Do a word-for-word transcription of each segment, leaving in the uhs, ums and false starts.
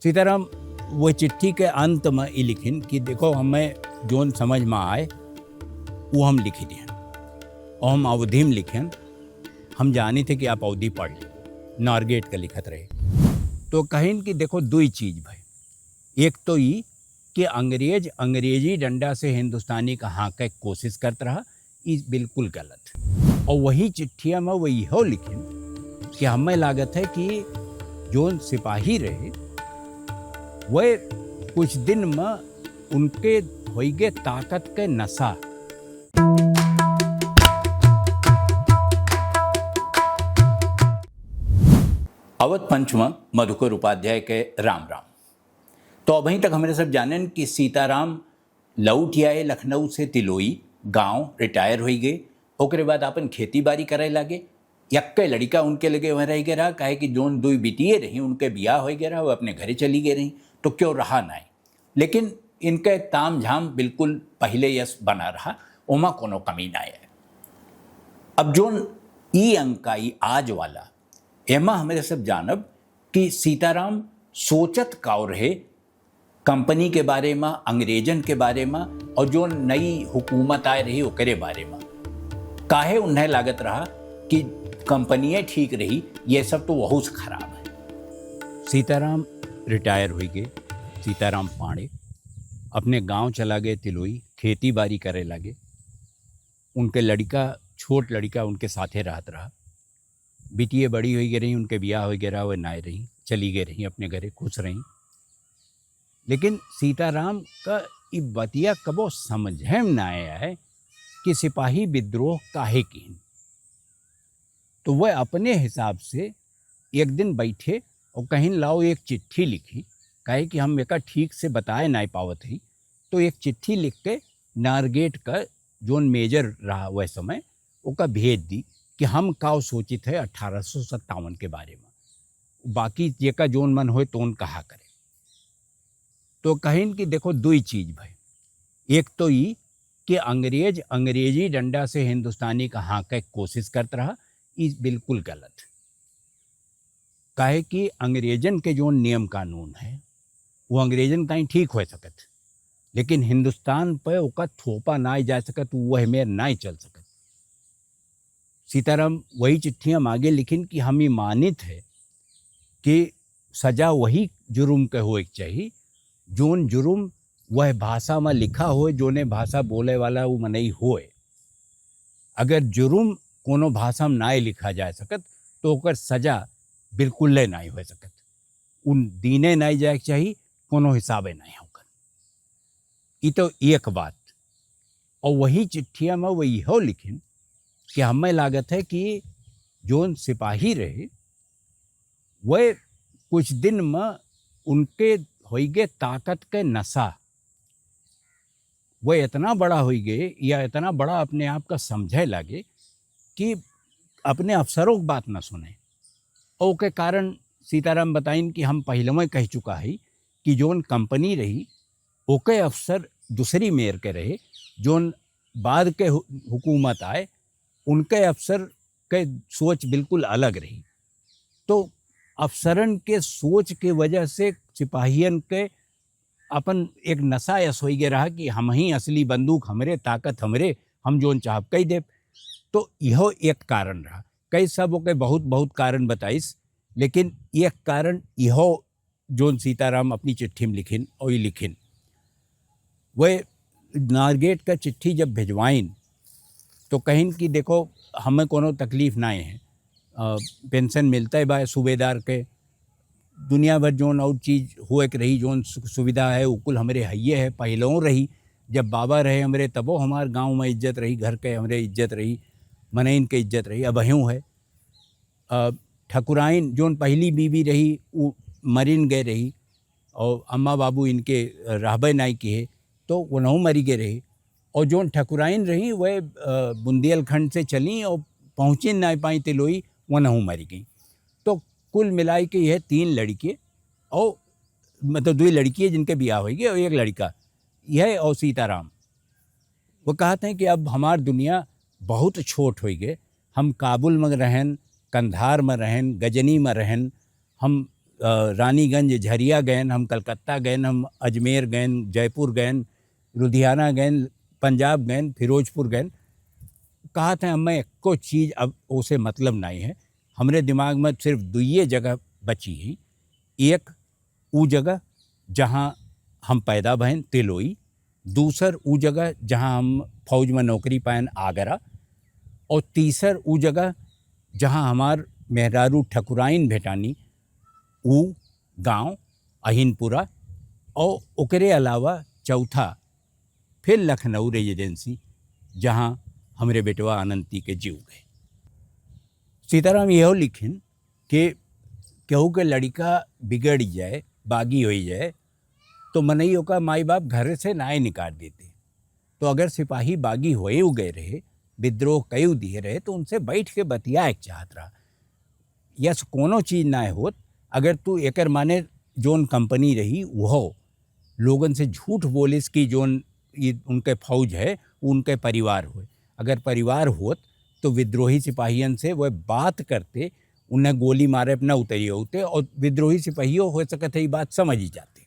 सीताराम वह चिट्ठी के अंत में ई लिखिन कि देखो, हमें जोन समझ में आए, वो हम लिखि दिहन, और हम अवधि में लिखिन। हम जानी थे कि आप अवधि पढ़ ले, नारगेट के लिखत रहे। तो कहिन कि देखो, दुई चीज भाई, एक तो ई कि अंग्रेज अंग्रेजी डंडा से हिंदुस्तानी का हाँके कोशिश करत रहा, ई बिल्कुल गलत। और वही चिट्ठिया में वो इहो लिखिन कि हमें लागत है कि जोन सिपाही रहे, वह कुछ दिन में उनके होइगे ताकत के नशा। अवध पंचमा मधुकर उपाध्याय के राम राम। तो अबहीं तक हमरे सब जानन कि सीताराम लौटि आए लखनऊ से तिलोई गांव, रिटायर होइ गए। ओकरे बाद आपन खेती बारी करे लागे। यक्के लड़िका उनके लगे वह रहि गए रहा, काहे कि जोन दुई बिटिये रही, उनके बियाह होइ गए रहा, वो अपने घरे चली गए रही, तो क्यों रहा नाई। लेकिन इनके ताम झाम बिल्कुल पहिले यस बना रहा, ओमा कोनो कमी नाई है। अब जोन ई अंक आई आज वाला, एमा हमरे सब जानब कि सीताराम सोचत काउ रहे, कंपनी के बारे में, अंग्रेजन के बारे में, और जो नई हुकूमत आए रही ओकरे बारे में। काहे उन्हें लागत रहा कि कंपनिये ठीक रही, ये सब तो वहू से खराब है। सीताराम रिटायर हुई गए, सीताराम पांडे अपने गांव चला गए तिलोई, खेती बारी करे लागे। उनके लड़िका, छोट लड़िका उनके साथे रहत रहा। बिटिये बड़ी होइ गए रही, उनके बियाह होइ गए रहा, वे नाय रही, चली गए रही अपने घरे, खुश रही। लेकिन सीताराम का ई बतिया कबो समझे में ना आया है कि सिपाही विद्रोह काहे किहिन। तो वह अपने हिसाब से एक दिन बैठे और कहिन, लाओ एक चिट्ठी लिखी, काहे कि हम एका ठीक से बताए नाय पावत ही। तो एक चिट्ठी लिख के नारगेट का जोन मेजर रहा वह समय, ओका भेज दी कि हम काव सोचित है अठारह सौ सत्तावन के बारे में, बाकी जेका जोन मन होए तोन कहा करे। तो कहिन कि देखो, दुई चीज भाई, एक तो ई कि अंग्रेज अंग्रेजी डंडा से हिंदुस्तानी का हाँके कोशिश करत रहा, ई बिल्कुल गलत। काहे कि अंग्रेजन के जोन नियम कानून है, वो अंग्रेजन ताईं ठीक हो सकत, लेकिन हिंदुस्तान पे ओका थोपा नाई जा सकत, वो हमें नाई चल सकत। सीताराम वही चिट्ठियाँ मागे लिखिन कि हम ई मानित है कि सजा वही जुर्म के होए के चाही, जोन जुर्म वह भाषा में लिखा होए, जोने भाषा बोले वाला वो मनई होए। अगर जुर्म कोनो भाषा में नाई लिखा जा सकत, तो ओकर सजा बिल्कुले नाई हो सकत। उन दीने नाई जाए के चाही, कोनो हिसाबे नाई होकर। ई तो एक बात। और वही चिट्ठिया में वो इहो लिखिन कि हमें लागत है कि जोन सिपाही रहे, वह कुछ दिन में उनके होइगे ताकत के नशा। वह इतना बड़ा होइगे या इतना बड़ा अपने आप का समझे लागे कि अपने अफसरों की बात ना सुने। ओके कारण सीताराम बताइन कि हम पहले में कह चुका है कि जोन कंपनी रही, ओके अफसर दूसरी मेर के रहे, जोन बाद के हु-, हुकूमत आए, उनके अफसर के सोच बिल्कुल अलग रही। तो अफसरन के सोच के वजह से सिपाहियन के अपन एक नशा यस होई गए रहा कि हम ही असली बंदूक हमरे, ताकत हमरे, हम जोन चाहब कई देब। तो इहो एक कारण रहा। कई सब ओके बहुत, बहुत कारण बताइस, लेकिन एक कारण इहो जोन सीताराम अपनी चिट्ठी में लिखिन और ई लिखिन। वे नारगेट का चिट्ठी जब भिजवाइन, तो कहिन कि देखो, हमें कोनो तकलीफ नाई है, अ, पेंशन मिलता है बा सूबेदार के, दुनिया भर जोन और चीज होए के रही, जोन सु-, सुविधा है, उ कुल हमरे हइये है, पहलों रही, जब बाबा रहे हमरे, तबो हमार गाँव में इज्जत रही, घर के हमरे इज्जत रही, मनइन के इज्जत रही, अबहियों है। अ, ठकुराइन जोन पहली बीवी रही, उ मरिन गए रही, और अम्मा बाबू इनके रहबे नाई किहे, तो उनहु मरी गए रही। और जोन ठकुराइन रही, वह, अ, बुंदेलखंड से चली और पहुँचिन नाई पाई तिलोई, उनहु मरी गई। तो कुल मिलाई के यह तीन लड़के, और मतलब दुई लड़की है जिनके बियाह होई गए और एक लड़का, यह और सीताराम। वो कहते हैं कि अब हमार दुनिया बहुत छोट होई गए। हम काबुल में रहन, कंधार में रहन, गजनी में रहन, हम रानीगंज, झरिया गएन, हम कलकत्ता गएन, हम अजमेर गएन, जयपुर गएन, लुधियाना गएन, पंजाब गएन, फिरोजपुर गएन। कहत हैं, हमें एको चीज अब ओसे मतलब नाहीं है। हमरे दिमाग में सिर्फ दुइये जगह बची ही। एक ऊ जगह जहाँ हम पैदा भएन, तिलोई, दूसर ऊ जगह जहाँ हम फौज में नौकरी पाएन, आगरा, और तीसर ऊ जगह जहाँ हमार मेहरारू ठकुराइन भेटानी, ऊ गाँव अहिनपुरा, और ओकरे अलावा चौथा फिर लखनऊ रेजिडेंसी, जहाँ हमरे बेटवा अनंती के जीव गए। सीताराम यहो लिखिन कि केहू के लड़िका बिगड़ जाए, बागी होइ जाए, तो मनई ओका माई बाप घर से नाय निकाल देते। तो अगर सिपाही बागी होए गए रहे, विद्रोह कई दिए रहे, तो उनसे बैठ के बतियाए के चाहत रहा। यस, कोनो चीज नाय होत, अगर तू एकर माने जोन कंपनी रही, वह लोगन से झूठ बोलिस कि जोन ये उनके फौज है, वो उनके परिवार होए। अगर परिवार होत, तो विद्रोही सिपाहियन से वह बात करते, उन्हें गोली मारे न उतरी होते, और विद्रोही सिपाहियों हो सकत है, ये बात समझ ही जाते।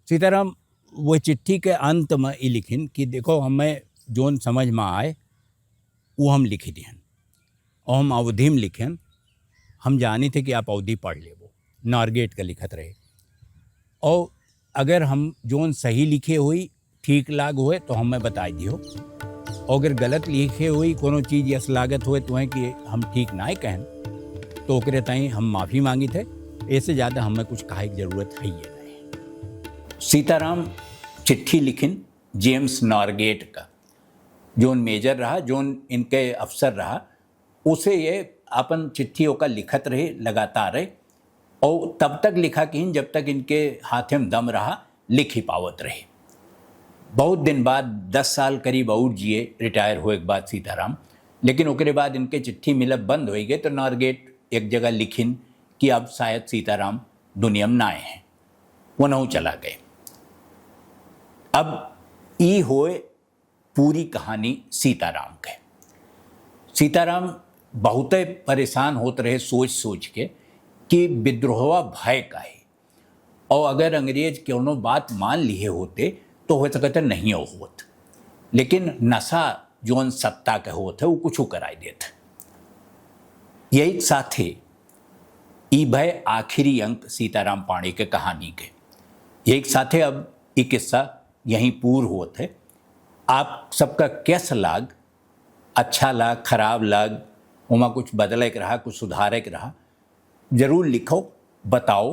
सीताराम वो चिट्ठी के अंत में ई लिखिन कि देखो, हमें जोन समझ में आए, वो हम लिखि दिहन, और हम अवधी में लिखन। हम जानी थे कि आप अवधी पढ़ लेबो, नॉर्गेट का लिखत रहे। और अगर हम जोन सही लिखे हुई, ठीक लाग हुए, तो हमें बताई दियो। और अगर गलत लिखे हुई, कोनो चीज यस लागत हुए तुम्हें कि हम ठीक नाय कहन, तो ओकरे ताई हम माफी मांगी थे। ऐसे ज्यादा हमें कुछ कहे की जरूरत है ये नहीं। सीताराम चिट्ठी लिखिन जेम्स नॉर्गेट का, जोन मेजर रहा, जोन इनके अफसर रहा, उसे ये अपन चिट्ठी ओका लिखत रहे लगातार रहे। और तब तक लिखा किहिन जब तक इनके हाथे में दम रहा, लिख ही पावत रहे। बहुत दिन बाद, दस साल करीब और जिए रिटायर होए के बाद सीताराम, लेकिन ओकरे बाद इनके चिट्ठी मिलब बंद हो गए, तो नॉर्गेट एक जगह लिखिन कि अब शायद सीताराम दुनिया में ना आए हैं, वो नहु चला गए। अब ई होए पूरी कहानी सीताराम के। सीताराम बहुते परेशान होत रहे सोच सोच के कि विद्रोहवा भय का है, और अगर अंग्रेज कोनो बात मान लिए होते तो हो सकते नहीं होत, लेकिन नशा जोन सत्ता के होत है वो कुछ कराई देत। यही साथे ई भय आखिरी अंक सीताराम पांडे के कहानी के। यही साथे अब ई किस्सा यहीं पूर होत है। आप सबका कैस लाग, अच्छा लाग, खराब लाग, ओमा कुछ बदले के रहा, कुछ सुधारे के रहा, जरूर लिखो, बताओ,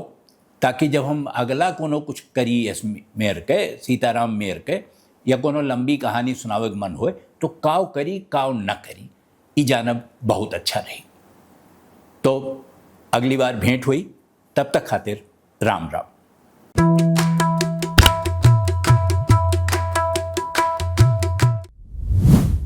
ताकि जब हम अगला कोनो कुछ करी इस मेर के, सीताराम मेर के, या कोनो लंबी कहानी सुनावे के मन होए, तो काव करी, काव न करी, ई जानब बहुत अच्छा रही। तो अगली बार भेंट हुई, तब तक खातिर राम राम।